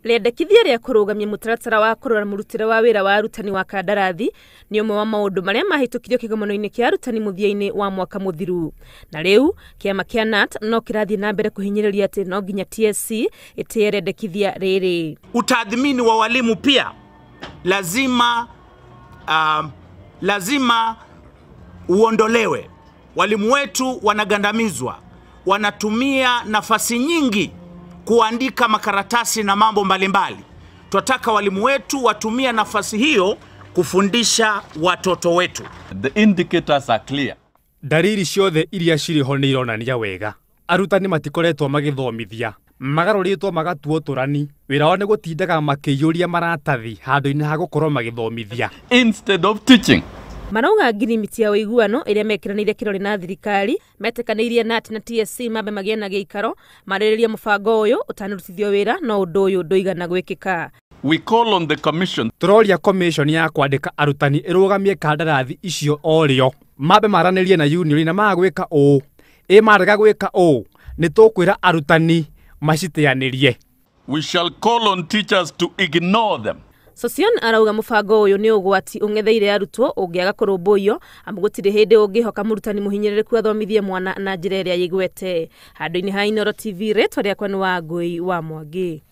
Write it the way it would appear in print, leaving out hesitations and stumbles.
Rĩendekithia rĩa kũrũgamia mũtaratara wa kũrora mũrutĩre wa wĩra wa arutani wa kandarathi nĩ ũmwe wa maũndũ marĩa mahĩtũkirio kĩgomano-inĩ kĩa arutani mũthia-inĩ wa mwaka mũthiru. Na rĩu kĩama kĩa KNUT no kĩrathiĩ na mbere kũhinyĩrĩria atĩ no nginya TSC ĩtĩe rĩendekithia rĩrĩ. Utathmini wa walimu pia lazima uondolewe. Walimu wetu wanagandamizwa, wanatumia nafasi nyingi kuandika makaratasi na mambo mbalimbali. Tunataka walimu wetu watumie nafasi hiyo kufundisha watoto wetu. The indicators are clear. Dalili ciothe iria cirĩ ho nĩ ironania wega. Arutani matikoretwo magĩthomithia, magarũrĩtwo magatuo tũrani. Wĩra wao nĩ gũtindaga makĩiyũria maratathi handũ-inĩ ha gũkorwo magĩthomithia. Instead of teaching. Marauga ngirimiti ya ũiguano ĩrĩa mekĩranĩire kĩrore na thirikari metĩkanĩirie KNUT na TSC mambe magĩe na gĩikaro marĩrĩrie mũbango ũyũ ũtanarutithio wĩra, no ũndũ ũyũ ndũigana gwĩkĩka. We call on the commission. Tũroria commission ya kwandĩka arutani ĩrũgamie kandarathi icio o rĩo. Mambe maranĩrie na union na maga gwĩka ũũ. Ĩ marega gwĩka ũũ, nĩ tũkwĩra arutani maciteanĩrie. We shall call on teachers to ignore them. Sossion arauga mũbango ũyũ nĩ ũgwati ũng'etheire arutwo ũngĩaga kũrũmbũiyo, amu gũtirĩ hĩndĩ ũngĩhoka mũrutani mũhinyĩrĩrĩku athomithie mwana na njĩra ĩrĩa yĩgwete. Handũ-inĩ ha Inooro TV, rĩtwa rĩakwa nĩ Wangũi wa Mwangi.